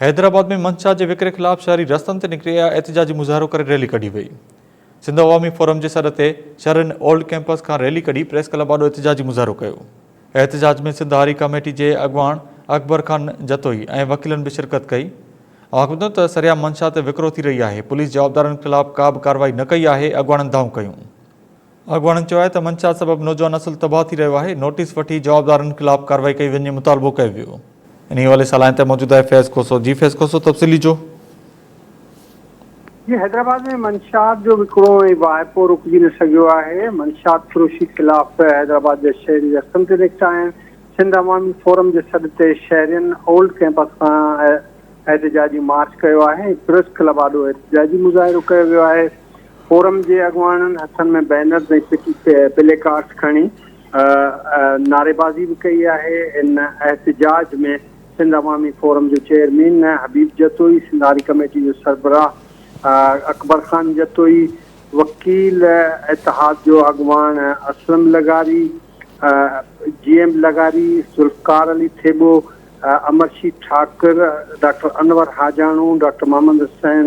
حيدرآباد ۾ منشيات جي وڪري خلاف شهري رستن تي نڪري آيا، احتجاجي مظاهرو ڪري ريلي ڪڍي وئي. سنڌ عوامي فورم جي سڏ تي شهرين اولڊ ڪئمپس کان ريلي ڪڍي پريس ڪلب آڏو احتجاجي مظاهرو ڪيو. احتجاج ۾ سنڌ هاري ڪميٽي جي اڳواڻ اڪبر خان جتوئي ۽ وڪيلن به شرڪت ڪئي. اوهان کي ٻڌايون ته سرعام منشيات وڪرو ٿي رهي آهي، پوليس جوابدارن خلاف ڪا به ڪارروائي نه ڪئي آهي، اڳواڻن دانهون ڪيون. اڳواڻن چيو آهي ته منشيات سبب نوجوان نسل تباهه ٿي رهيو آهي، نوٽيس وٺي جوابدارن خلاف ڪارروائي ڪئي وڃي مطالبو ڪيو ويو. انهي حوالي سان لائين تي موجود آهي فيض کوسو جي فيض کوسو تفصيل ڏجو. جي حيدرآباد ۾ منشيات جو وڪرو ۽ واهپو رڪجي نه سگهيو آهي، منشيات فروشي خلاف حيدرآباد جا شهري رستن تي نڪتا آهن، سنڌ عوامي فورم جي سڏ تي شهرين اولڊ ڪئمپس کان احتجاجي مارچ ڪيو آهي ۽ پريس ڪلب آڏو احتجاجي مظاهرو ڪيو ويو آهي. فورم جي اڳواڻن هٿن ۾ بينرز ۽ پلي ڪارڊز کڻي نعريبازي به ڪئي آهي. ان احتجاج ۾ سنڌ عوامي فورم جو چيئرمين حبيب جتوئي، سنڌ هاري ڪميٽي جو سربراهه اڪبر خان جتوئي، وڪيل اتحاد جو اڳواڻ اسلم لغاري، جي ايم لغاري، ذوالفقار علي ٿيٻو، امرشيد ٺاڪر، ڊاڪٽر انور حاجاڻو، ڊاڪٽر محمد حسين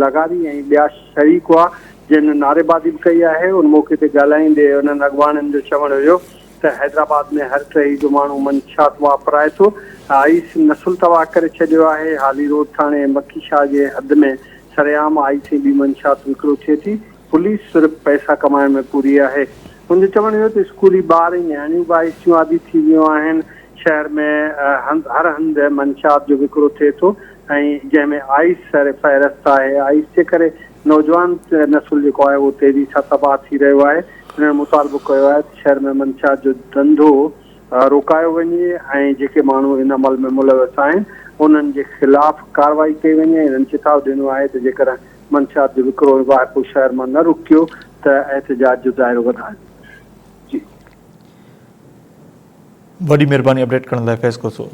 لغاري ۽ ٻيا شريڪ هئا، جن نعريبازي به ڪئي آهي. ان موقعي تي ڳالهائيندي انهن اڳواڻن جو چوڻ هيو ته حيدرآباد ۾ هر ٽهي جو ماڻهو منشيات واپرائي ٿو، آئيس نسل تباهه ڪري ڇڏيو آهي، هالي روڊ ٿاڻي ۽ مکي شاهه جي حد ۾ سرعام آئيس ۽ ٻي منشيات وڪرو ٿئي ٿي، پوليس صرف پئسا ڪمائڻ ۾ پوري آهي. هن جو چوڻ هيو ته اسڪولي ٻار ۽ نياڻيون به آئيس جون عادي ٿي ويون آهن، شهر ۾ هر هنڌ منشيات جو وڪرو ٿئي ٿو ۽ جنهن ۾ آئيس سر فهرست آهي، آئيس جي ڪري نوجوان نسل جيڪو آهي اهو تيزي سان تباهه ٿي رهيو آهي. هنن مطالبو ڪيو آهي ته شهر ۾ منشيات جو ڌنڌو روڪايو وڃي ۽ جيڪي ماڻهو ان عمل ۾ ملوث آهن انهن جي خلاف ڪارروائي ڪئي وڃي. هنن چتاء ڏنو آهي ته جيڪڏهن منشيات جو وڪرو ۽ واهپو شهر مان نه رڪيو ته احتجاج جو دائرو وڌايو ويندو. جي. وڏي مھرباني اپڊيٽ ڪرڻ لاء فيض کوسو.